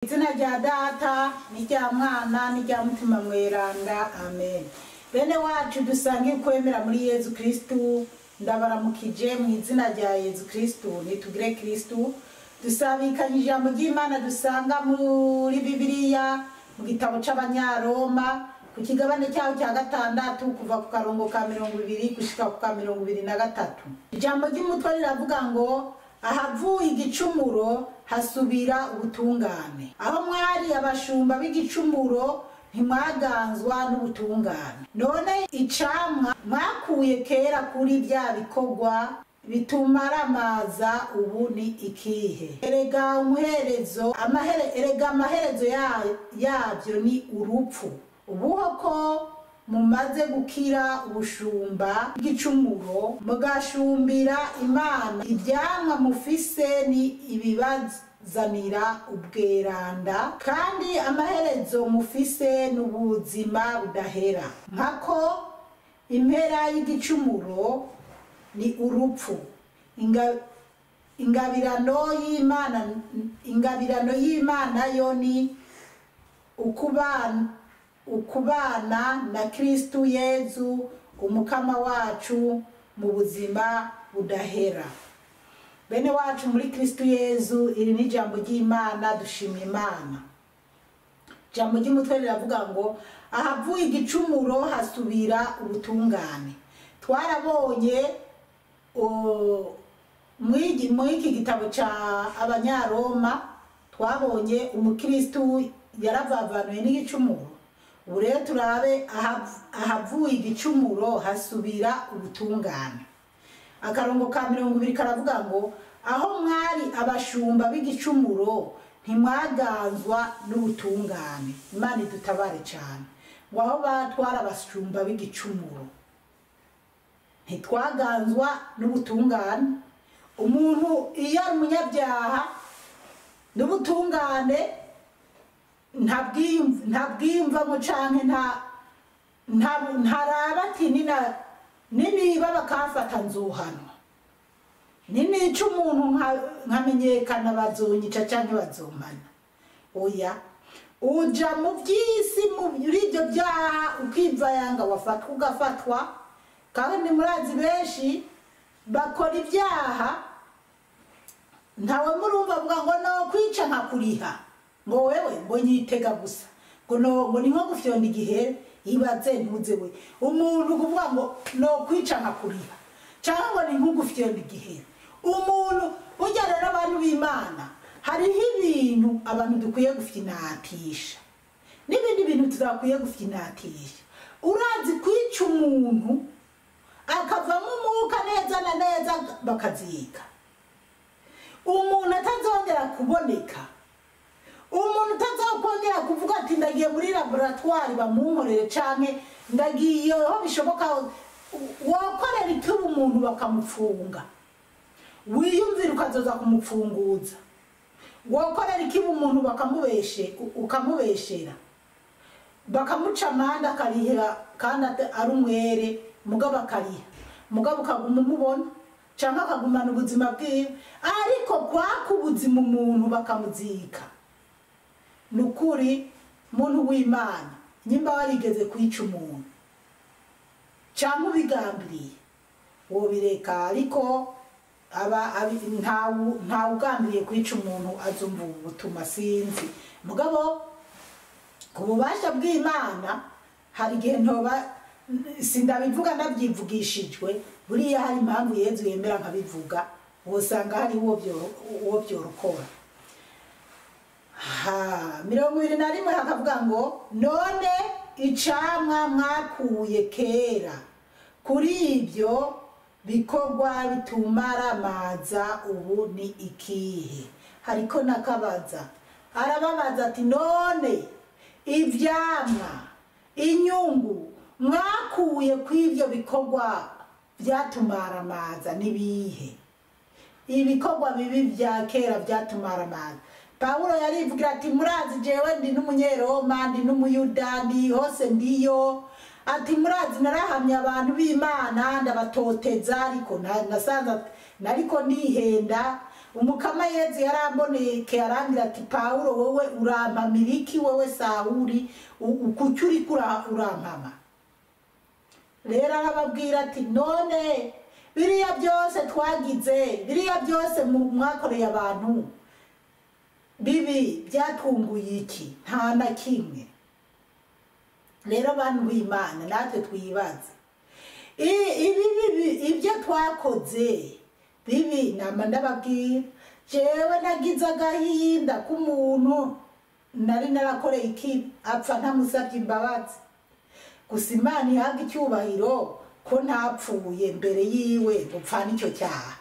Izina rya Data n'irya Mwana n'irya Mutima Mweranda, amen. Bene wacu dusange kwemera muri Yezu Kristu, ndabaramukije mu izina rya Yezu Kristu. Nitugire Kristu. Dusabikanye ijambo ry'Imana dusanga muri Bibiliya mu gitabo c'Abanyaroma ku kigabane cyaho cya 6 kuva ku karongo ka 20 gushika ku ka 23. Ijambo ry'umutwe riravuga ngo ahavuye igicumuro hasubira ubutungane. Aho mwari abashumba b'igicumuro ntimwaganzwa n'ubutungane. None icamwa mwakuye kera kuri bya bikorwa bitumaramaza ubu ni ikihe? Erega umuherezo erega amaherezo yabyo ni urupfu. Ubuho ko mumaze gukira ubushumba bw'igicumuro mugashumbira Imana, ivyamwa mufise ni ibibazanira ubweranda, kandi amaherezo mufise n'ubuzima budahera. Nkako impera y'igicumuro ni urupfu, ingabirano y'Imana yo ni ukubana na Kristu Yezu umukama wacu mu buzima budahera. Bene wacu muri Kristu Yezu, iri ni ijambo ry'Imana, dushima Imana. Ijambo ry'umutwe riravuga ngo ahavuye igicumuro hasubira ubutungane. Twarabonye muri iki gitabo ca Abanyaroma, twabonye umukristu yaravavanuye n'igicumuro. Ubu rero turabe ahavuye igicumuro hasubira ubutungane. Akarongo ka 20 karavuga ngo aho mwari abashumba b'igicumuro ntimwaganzwa n'ubutungane. Imana idutabare cyane. Ngo aho batwara abashumba b'igicumuro ntitwaganzwa n'ubutungane. Umuntu iyo ari umunyabyaha n'ubutungane ntabwiyumvamo canke ntaraba ati niniba bakamfata nzuhanwa, ninica umuntu nkamenyekana bazonyica canke bazompana. Oya, uja mu vy'isi muri ivyo vyaha ukivayanga, wafatwa ugafatwa. Kandi murazi benshi bakora ivyaha ntawe murumva avuga ngo no kwica nkakuriha, ngo wewe ngo nyitega gusa, ngo no ngo ni nko gufyonda igihere. Ibaze ntuze we umuntu kuvuga ngo no kwica nkakuriha cyangwa ngo ni nko gufyonda igihere. Umuntu burya rero abantu b'Imana hariho ibintu abantu dukwiye gufyinatisha n'ibindi bintu tudakwiye gufyinatisha. Urazi kwica umuntu akavamo umwuka neza na neza bakazika, umuntu atazongera kuboneka, umuntu utazokongera kuvuga ati ndagiye muri laboratoire bamunkorere canke ndagiye aho bishoboka. Wokorera ikibi umuntu bakamupfunga, wiyumvira ukazoza kumupfunguza. Wokorera ikibi umuntu ukamubeshera bakamuca amande akarihira kandi ari umwere, mugabo akariha, mugabo ukaguma umubona canke akagumana ubuzima bwiwe. Ariko kwaka ubuzima umuntu bakamuzika, nukuri muntu w'Imana nyimba warigeze kwica umuntu canke ubigambiriye wobireka. Ariko ntawugambiriye kwica umuntu azumva ubutuma sinzi. Mugabo ku bubasha bw'Imana hari igihe ntoba sindabivuga ndavyivugishijwe, buriya hari impamvu Yezu yemera nkabivuga, wosanga hari uwo byorokora. 21 hakavuga ngo none icamwa mwakuye kera kuri ibyo bikorwa bitumaramaza ubu ni ikihe? Hariko nakabaza, arababaza ati none ivyamwa inyungu mwakuye kw'ivyo bikorwa vyatumaramaza nibihe? Ibikorwa bibi vya kera vyatumaramaza. Paulo yarivugira ati murazi jewe ndi n'umunyeroma, ndi n'umuyuda, ndi hose ndiyo. Ati murazi narahamya abantu b'Imana ndabatoteza, ariko nasanze nariko nihenda. Umukama Yezu yaramboneke arambwira ati Pawulo, wowe urampamira iki? Wowe Sawuli, kuki uriko urampama? Rero arababwira ati none biriya byose twagize, biriya byose mwakoreye abantu bibi, byatunguye iki? Nta na kimwe. Rero bantu b'Imana, natwe twibaze ibi bibi, ibyo twakoze bibi. Nama ndababwira, jewe nagize agahinda k'umuntu nari narakoreye iki, apfa ntamusabye imbabazi. Gusa Imana ihabwa icyubahiro ko ntapfuye mbere yiwe ngo mpfane icyo cyaha,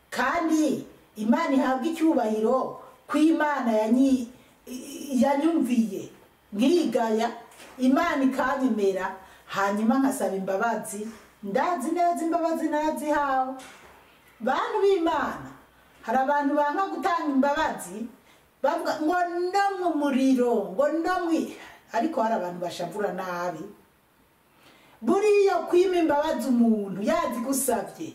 kandi Imana ihabwa icyubahiro ko Imana yanyumviye nkigaya, Imana ikanyemera, hanyuma nkasaba imbabazi. Ndazi neza imbabazi narazihawe. Bantu b'Imana, hari abantu banga gutanga imbabazi, bavuga ngo no mu muriro, ngo no mu, ariko hari abantu bashavura nabi. Buriya kwima imbabazi umuntu yazigusabye,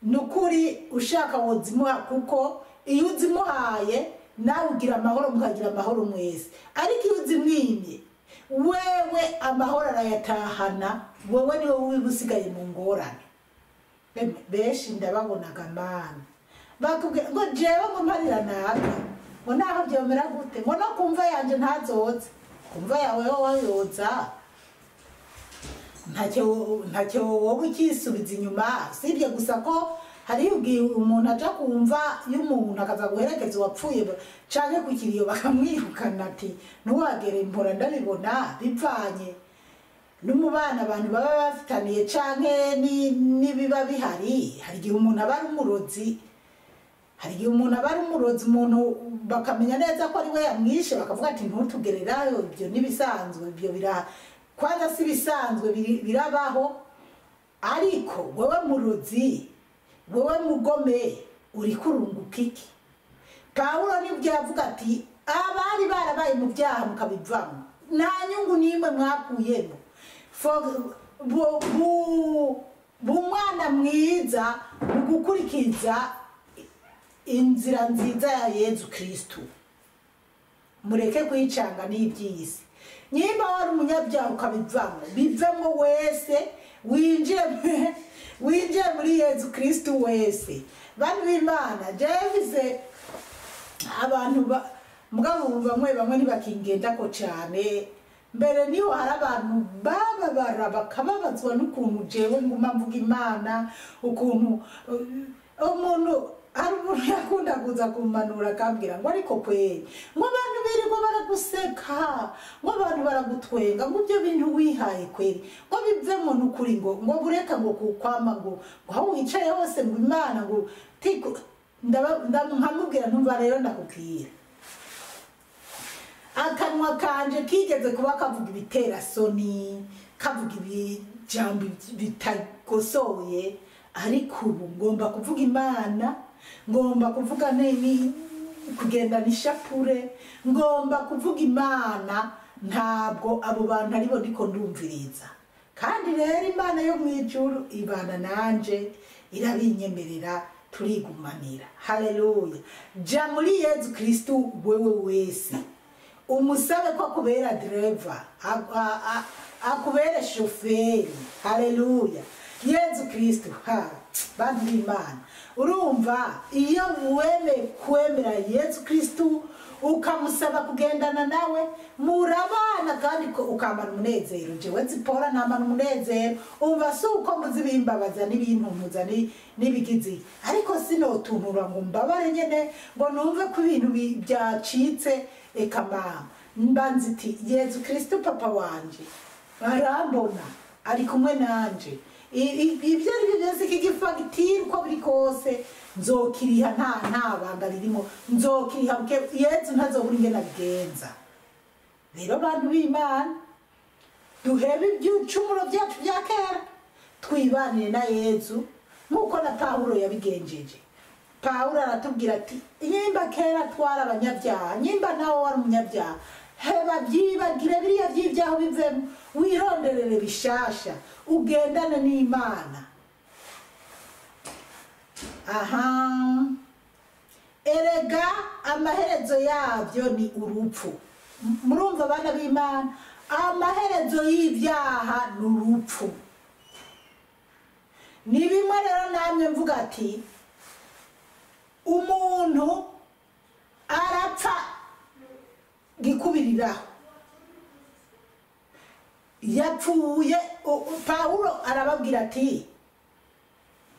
ni ukuri ushaka wozimuha, kuko iyo uzimuhaye nawe ugira amahoro, mukagira amahoro mwese. Ariko iyo uzimwimye, wewe amahoro arayatahana, wowe niwe wiba usigaye mu ngorane. Benshi ndababonaga mana bakubwira ngo jewe ngo mparira naka, ngo naho byomera gute, ngo no kumva yanje ntazoza. Kumva yawe wowe yoza, ntacyo wowe ukisubiza inyuma, usibye gusa ko hari ubwiye umuntu aja kumva y'umuntu akaza guherekeza uwapfuye canke ku kiriyo bakamwirukana ati ntuwagere. Mpora ndabibona bivanye n'umubano abantu baba bafitaniye canke n'ibiba bihari. Hari igihe umuntu aba ari umurozi, hari igihe umuntu aba ari umurozi, umuntu bakamenya neza ko ari we yamwishe, bakavuga ati ntutugererayo. Ibyo n'ibisanzwe, ibyo bira kwanza si bisanzwe, birabaho. Ariko wowe murozi, wowe mugome, uri kurunguka iki? Pawulo nibwo yavuga ati abari barabaye mu byaha mukabivamo, nta nyungu n'imwe mwakuyemo. Bumwana mwiza mu gukurikiza inzira nziza ya Yezu Kristu, mureke kwicanga n'iby'isi. Nimba wari umunyabyaha ukabivamo, bivemo wese, winjire muri Yezu Kristu wese. Bantu b'Imana, jewe abantu mugabo bamwe bamwe ntibakingendako cyane. Mbere niho hari abantu bababara, bakababazwa n'ukuntu jewe nguma mvuga Imana, ukuntu umuntu, hari umuntu yakunda kuza kumpanura akambwira ngo ariko kweri, ngo abantu birirwa baraguseka, ngo abantu baragutwenga, ngo ibyo bintu wihaye kweri, ngo bivemo n'ukuri, ngo bureka ngo kukwama, ngo aho wicaye hose ngo Imana ngo tiko. Nkamubwira ntumva rero ndakubwira, akanwa kanje kigeze kuba kavuga ibiterasoni, kavuga ibijambo bitagosoye, ariko ubu ngomba kuvuga Imana, ngomba kuvuga nini, kugendana ishapure, ngomba kuvuga Imana. Ntabwo abo bantu aribo ndiko ndumviriza. Kandi rero Imana yo mu ijuru ibana nanje, irabinyemerera, turigumanira. Haleluya! Ja muri Yezu Kristu wewe wese, umusabe ko akubera dereva, akubere shoferi. Haleluya! Yezu Kristu, ha bantu b'Imana, urumva iyo wemeye kwemera Yezu Kristu, ukamusaba kugendana nawe, murabana kandi ukamara umunezero. Jewe Zipora namara umunezero. Umva, si uko muzi bimbabaza n'ibintuntuza n'ibigizi, ariko sinotuntura ngo mbabare nyene, ngo numve ko ibintu byacitse. Eka mama, mba nzi Yezu Kristu papa wanje arambona, ari kumwe nanje. Ibyo ari byo byose, iki gifagitire uko biri kose nzokiriha, nta banga ririmo, nzokiriha. Yezu ntazobura ingene abigenza. Rero bantu b'Imana, duhebe iby'icumuro byacu bya kera, twibanire na Yezu nk'uko na Pawulo yabigenjeje. Pawulo aratubwira ati nimba kera twari abanyabyaha, nimba nawe wari umunyabyaha, heba, byibagire biriya by'ibyaha, bivemo, wironderere bishasha, ugendane n'Imana. Aha. Erega amaherezo yabyo ni urupfu. Murumva bana b'Imana, amaherezo y'ibyaha ni urupfu. Ni bimwe rero namwe mvuga ati umuntu arapfa gikubiriraho, yapfuye. Pawulo arababwira ati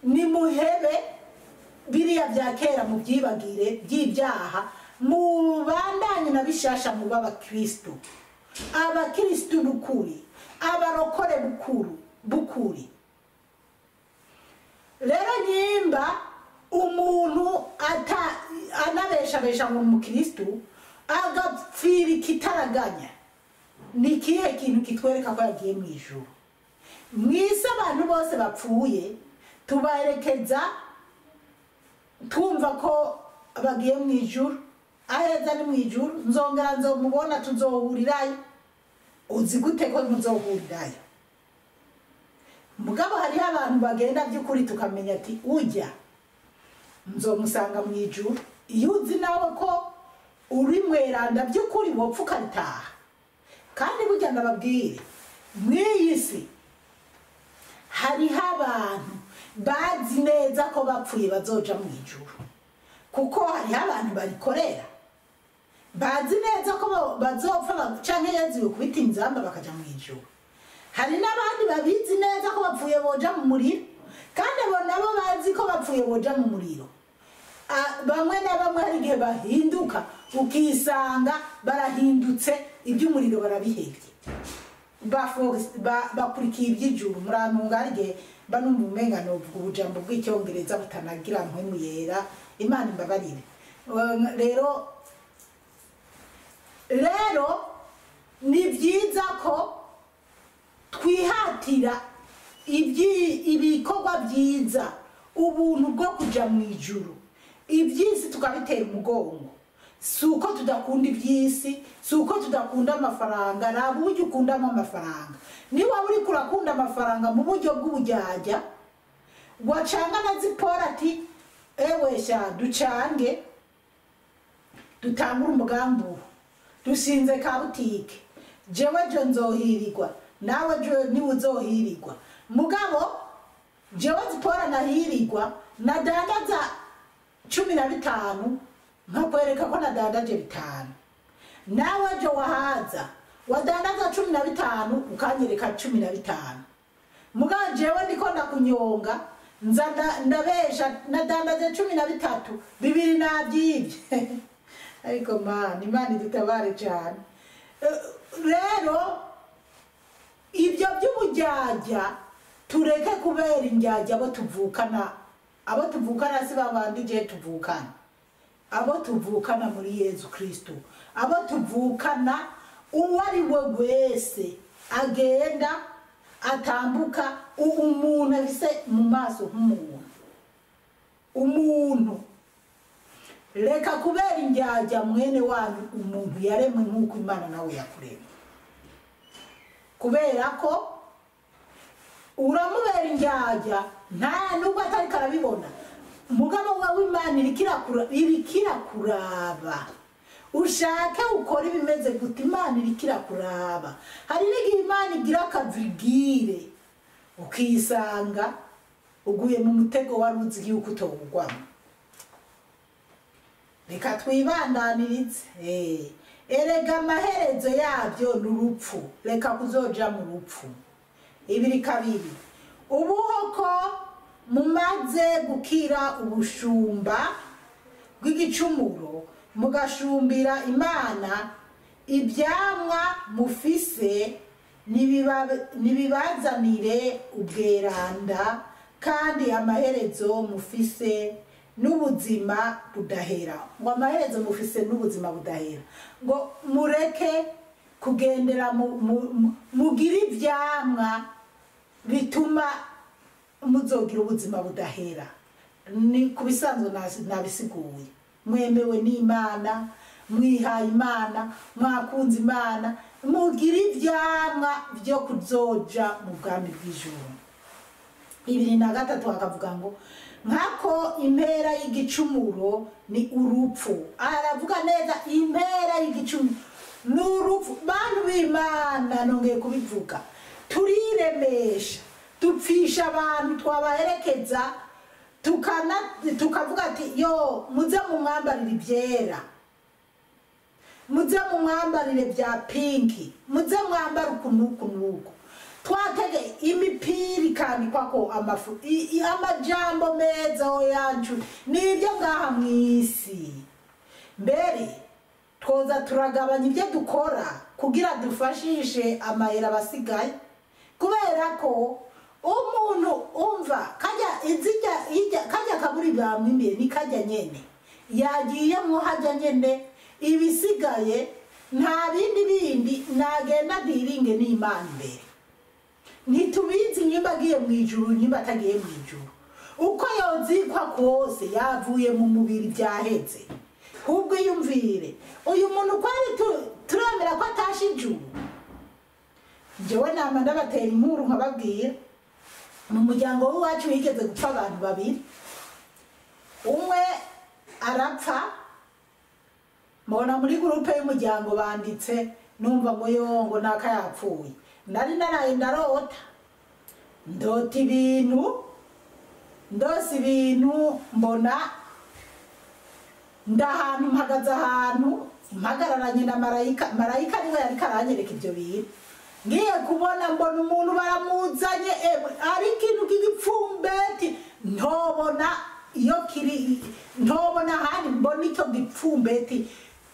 nimuhebe biriya bya kera, mubyibagire by'ibyaha, mubandanye na bishasha, muba abakristo, abakristo bukuri, abarokore bukuru bukuri. Rero nyimba umuntu ata anabeshabesha ngo umukristo agapfira ikitaraganya, ni ikihe kintu kitwereka ko yagiye mu ijuru? Mw'isi abantu bose bapfuye tubaherekeza twumva ko bagiye mu ijuru, aheza ni mu ijuru, nzongera nzomubona, tuzohurirayo. Uzi gute ko muzohurirayo? Mugabo hariho abantu bagenda by'ukuri tukamenya ati ujya nzomusanga mu ijuru. Iyo uzi nawe ko uri mweranda by'ukuri wopfa ukaritaha. Kandi burya ndababwire, mw'iyi si hariho abantu bazi neza ko bapfuye bazoja mu ijuru, kuko hariho abantu barikorera bazi neza ko bazopfa canke Yezu yokubita inzamba bakaja mu ijuru. Hari n'abandi babizi neza ko bapfuye boja mu muriro, kandi abo nabo bazi ko bapfuye boja mu muriro. Bamwe na bamwe hari igihe bahinduka, ukisanga barahindutse, iby'umuriro barabihebye, bakurikiye iby'ijuru. Murantunga, hari igihe banumva umenga novuga ubujambo bw'icyongereza butanagira mpwemu yera, Imana imbabarire. Rero ni byiza ko twihatira ibikorwa byiza, ubuntu bwo kuja mu ijuru, iby'isi tukabitera umugongo. Si uko tudakunda iby'isi, si uko tudakunda amafaranga. Nta buryo ukundamo amafaranga. Niba uri kurakunda amafaranga mu buryo bw'ubujyajya, wacanga na Zipora ati ewe sha ducange dutangure umugambi ubu, dushinze ka butike, jewe jo nzohirirwa, nawe jo niwe uzohirirwa, mugabo jewe Zipora nahirirwa nadandaza 15 nkakwereka ko nadandaje 5, nawe jo wahaza wadandaza 15 ukanyereka 15, mugabo jewe ndiko ndakunyonga nza ndabesha nadandaje 13 2 nabyibye. Ariko Mana, Imana idutabare cyane. Rero ibyo by'ubujyajya tureke kubera injyajya abo tuvukana. Abo tuvukana si babandi je tuvukana, abo tuvukana muri Yezu Kristo, abo tuvukana uwo ari we wese agenda atambuka, umuntu afise mu maso nk'umuntu. Umuntu reka kubera injyajya mwene wanyu, umuntu yaremwe nk'uko Imana nawe yakuremye. Kubera ko uramubera injyajya nta nubwo atari karabibona, mugabo wawe Imana irikira kuraba, ushake ukora ibimeze gute, Imana irikira kuraba. Hari n'igihe Imana igira akavigire ukisanga uguye mu mutego wari uzi yuko utowugwamo. Reka twibandanirize. Erega amaherezo yabyo ni urupfu, reka kuzoja mu rupfu. 2 ubuho ko mumaze gukira ubushumba bw'igicumuro, mugashumbira Imana, ibyamwa mufise nibibazanire ubweranda, kandi amaherezo mufise n'ubuzima budahera. Ngo amaherezo mufise n'ubuzima budahera. Ngo mureke kugendera mugire ivyamwa bituma muzogira ubuzima budahera. Ni kubisanzwe nabisiguye. Mwemewe n'Imana, mwihaye Imana, mwakunze Imana, mugire ivyamwa vyo kuzoja mu bwami bw'ijuru. 23 akavuga ngo Nkako impera y'igicumuro ni urupfu. Aravuga neza, impera y'igicumuro ni urupfu. Bantu b'Imana, nongeye kubivuga, turiremesha, dupfisha abantu twabaherekeza, tukavuga ati: "Yo, muze mumwambarire ibyera, muze mumwambarire bya pink, muze mwambare uku n'uku n'uku." Twatege imipira ikandikwako amafu, amajambo meza. Oyancu nibyo ngaha mw'isi. Mbere twoza turagabanya ibyo dukora kugira dufashishe amayera abasigaye, kubera ko umuntu umva kajya izijya ijya kajya kaburi bamwimbiye, ni kajya nyene yagiyemwo, hajya nyene ibisigaye, nta bindi bindi. Nagenda diringe n'Imana imbere. Ntitubizi nyimba agiye mu ijuru, nyimba atagiye mu ijuru. Uko yozikwa kose, yavuye mu mubiri, byaheze. Ahubwo iyumvire uyu muntu kwari turemera ko atashe ijuru. Njyewe nama ndabatera inkuru nkababwira: mu muryango w'iwacu higeze gupfa abantu babiri. Umwe arapfa, mbona muri groupe y'umuryango banditse, numva ngo yongo naka yapfuye. Nari naraye ndarota, ndota ibintu, ndose ibintu, mbona ndahantu mpagaze, ahantu mpagararanye na marayika. Marayika niwe yariko aranyereka ibyo bintu. Ngiye kubona, mbona umuntu baramuzanye, emwe, ari ikintu k'igipfumbeti ntobona iyo kiri, ntobona ahandi. Mbona icyo gipfumbeti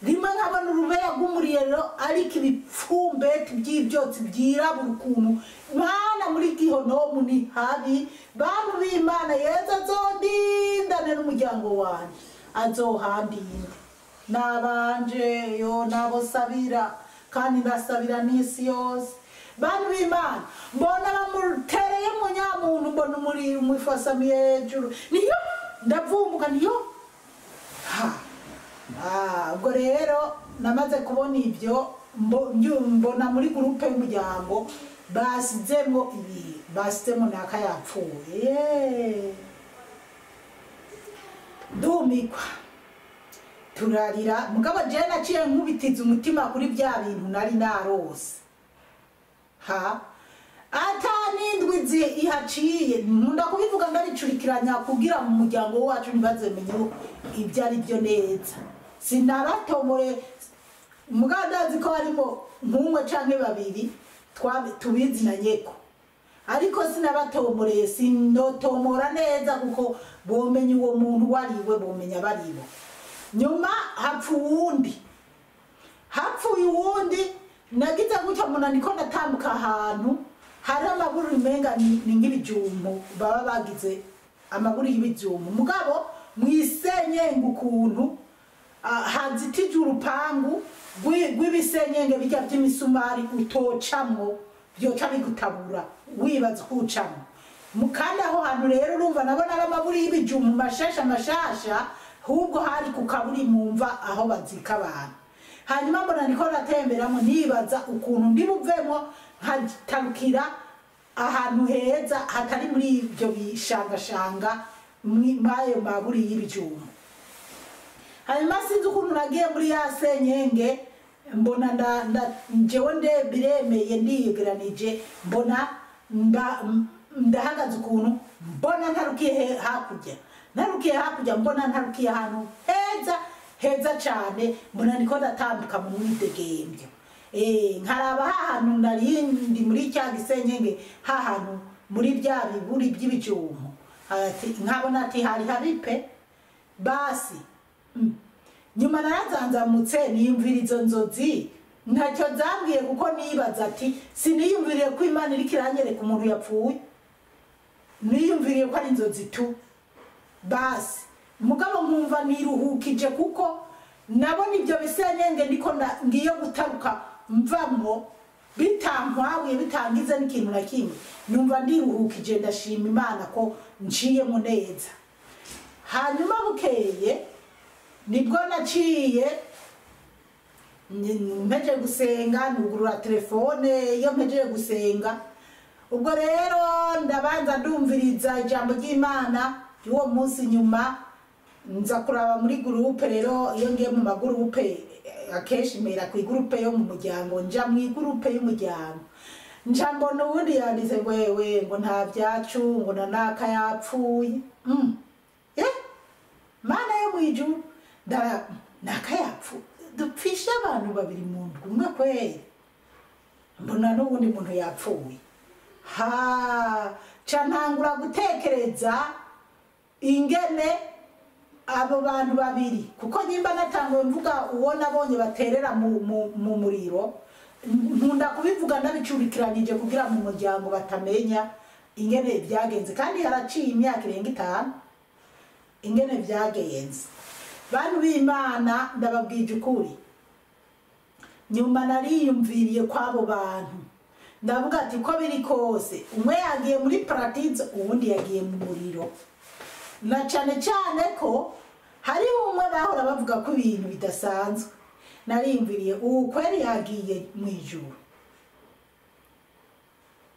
rimwe, nkabona urubeya rw'umuriro, ariko ibipfumbeti by'ibyotsi byirabura ukuntu. Mana, muri gihonomu ni habi. Bantu b'Imana, Yezu azondindane n'umuryango wanjye, azohandinde nabanje yo nabo sabira, kandi ndasabira n'isi yose. Bantu b'Imana, mbona bamutereye munyamuntu, mbona umuriro umufasamiye hejuru, niyo ndavumbuka niyo ha. Ubwo rero namaze kubona ibyo, mbona muri groupe y'umuryango basizemo ibi, basizemo naka yapfuye. Yeee. Ndumikwa, turarira. Mugabo jewe naciye nkubitiza umutima kuri bya bintu nari narose. Ha, ata n'indwi ihaciye, nkunda kubivuga ndabicurikiranya kugira mu muryango wacu ntibazemenye ibyo ari byo neza. Sinabatomore, mugabo ndazi ko harimo nk'umwe canke babiri tubizinanyeko, ariko sinabatomoreye, sinotomora neza kuko bomenya uwo muntu wariwe, bomenya baribo. Nyuma hapfa uwundi. Hapfuye uwundi, nagize gutya mbona niko natambuka ahantu hari amaburi, umenga ni nk'ibijumbu baba bagize, amaburi y'ibijumbu, mugabo mwisenyenge ukuntu hazitije urupangu rw'ibisenyenge bijya by'imisumari, utocamwo, byoca bigutabura wibaza uko ucamwo. Kandi aho hantu rero urumva nabona ari amaburi y'ibijumbu mashasha mashasha, ahubwo hari ku kaburi mumva aho bazika abantu. Hanyuma mbona niko natemberamo, nibaza ukuntu ndi buvemo nkatarukira ahantu heza hatari muri ibyo bishangashanga, mw'ayo maburi y'ibijumbu. Hanyuma sinzi ukuntu nagiye muri ya senyenge, mbona njewe nde biremeye, ndiyegeranije, mbona ndahagaze ukuntu, mbona ntarukiye hakurya, ntarukiye hakurya, mbona ntarukiye ahantu heza heza cyane. Mbona niko ndatambuka mu mwidegembyo, nkaraba hahantu nari ndi muri cya gisenyenge, hahantu muri bya biburi by'ibijumbu. Nkabona ati hari habi pe. Basi nyuma narazanzamutse, niyumvira izo nzozi ntacyo zambwiye, kuko nibaza ati siniyumviriye ko Imana iriko iranyereka umuntu yapfuye, niyumviriye ko ari inzozi tu. Basi mugabo nkumva niruhukije, kuko nabona ibyo bisenyenge ndiko ngiye gutaruka mvamwo bitankwabuye, bitangize n'ikintu na kimwe. Numva ndiruhukije, ndashima Imana ko nciyemo neza. Hanyuma bukeye nibwo naciye mpejeje gusenga, nugurura telefone. Iyo mpejeje gusenga, ubwo rero ndabanza ndumviriza ijambo ry'Imana. Y'uwo munsi nyuma nza kuraba muri groupe. Rero iyo ngiye mu magurupe, akenshi mpera ku igurupe yo mu muryango, nja mu igurupe y'umuryango, nja mbona uwundi yanditse ngo wewe, ngo nta byacu, ngo na naka yapfuye. Mana yo mu ijuru, ndara naka yapfuye, dupfisha abantu babiri mu ndwi umwe kweri. Mbona n'uwundi muntu yapfuye. Ha ca ntangura gutekereza ingene abo bantu babiri, kuko nyimba natanguye mvuga uwo nabonye baterera mu muriro, nkunda kubivuga ndabicurikiranije kugira mu muryango batamenya ingene byagenze, kandi haraciye imyaka irenga 5 ingene byagenze. Bantu b'Imana, ndababwije ukuri, nyuma nariyumviriye kw'abo bantu, ndavuga ati ko biri kose umwe yagiye muri paradizo, uwundi yagiye mu muriro. Na cane cane ko hariho umwe bahora bavuga ko ibintu bidasanzwe, nariyumviriye ubu kweri yagiye mu ijuru,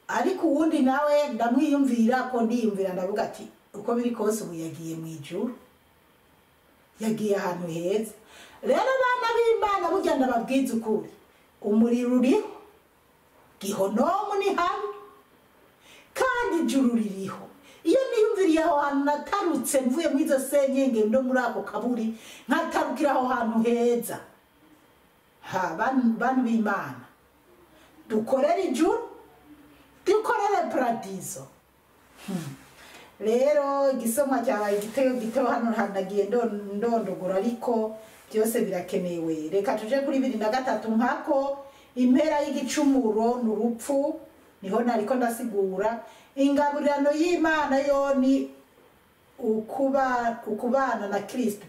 ariko uwundi nawe ndamwiyumvira ko ndiyumvira, ndavuga ati uko biri kose ubu yagiye mu ijuru, yagiye ahantu heza. Rero bana b'Imana, burya ndababwiza ukuri, umuriro uriho, gihonomu ni habi, kandi ijuru ririho. Iyo niyumviriye aho hantu natarutse mvuye muri izo senyenge no muri ako kaburi, nkatarukira aho hantu heza. Ha bantu b'Imana, dukorere ijuru, dukorere paradizo. Rero igisomwa cyabaye igitego gito hano, hanagiye ndondogora, ariko byose birakenewe. Reka tuje kuri 23. Nkako impera y'igicumuro ni urupfu, niho nariko ndasigura. Ingaburirano y'Imana yo ni ukubana na Kristo.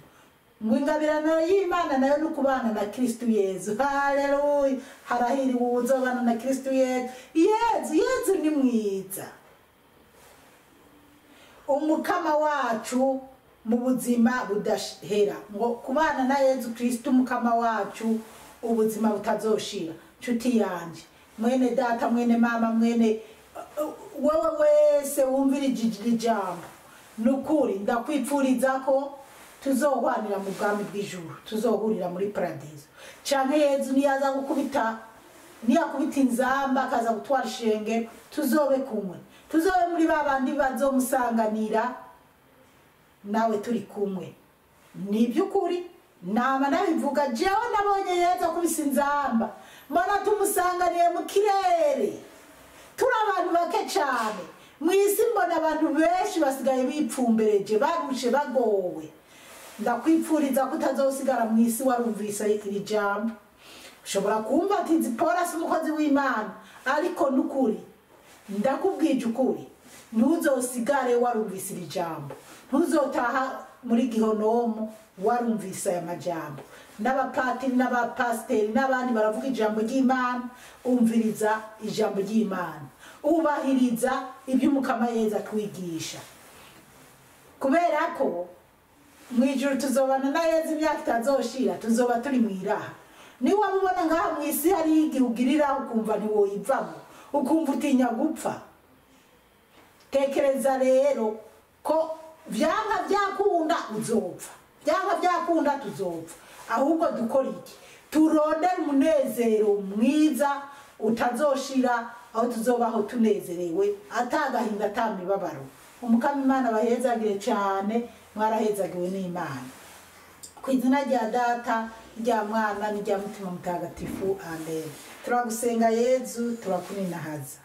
Ngo ingabirano y'Imana nayo ni ukubana na Kristo Yezu. Haleluya! Harahiriwe uwuzobana na Kristo Yezu. Yezu, Yezu ni mwiza, umukama wacu mu buzima budahera. Ngo kubana na Yezu Kristo umukama wacu ubuzima butazoshira. Nshuti yanje, mwene data, mwene mama, mwene wewe wese wumvirije iri jambo, nukuri ndakwipfuriza ko tuzohwanira mu bwami bw'ijuru, tuzohurira muri paradizo. Canke Yezu niyaza gukubita, niyakubita inzamba akaza gutwara ishenge, tuzobe kumwe, tuzobe muri ba bandi bazomusanganira nawe turi kumwe. Ni iby'ukuri, nama nabivuga, jewe nabonye Yezu akubise inzamba, mbona tumusanganiye mu kirere, turi abantu bake cyane mu isi. Mbona abantu benshi basigaye bipfumbereje, barushe, bagowe. Ndakwipfuriza ko utazosigara mu isi warumvise iri jambo. Ushobora kumva ati Zipora si umukozi w'Imana, ariko n'ukuri ndakubwije ukuri, ntuzosigare warumvise iri jambo, ntuzotaha muri gihonomu warumvise aya majambo. N'abapatiri n'abapasiteri n'abandi baravuga ijambo ry'Imana. Umviriza ijambo ry'Imana, ubahiriza ibyo umukama Yezu atwigisha, kubera ko mu ijuru tuzobana na Yezu imyaka itazoshira, tuzoba turi mu iraha. Niba ubona ngaha mu isi hari igihe ugiriraho ukumva ntiwoyivamo, ukumva utinya gupfa, tekereza rero ko vyanka byakunda uzopfa, vyanka byakunda tuzopfa. Ahubwo dukora iki? Turondere umunezero mwiza utazoshira, aho tuzobaho tunezerewe, atagahinda, atamibabaro. Umukama Imana bahezagire cyane, mwarahezagiwe n'Imana. Ku izina rya Data, rya Mwana n'irya Mutima Mutagatifu, amen. Turagusenga Yezu, turakuninahaza.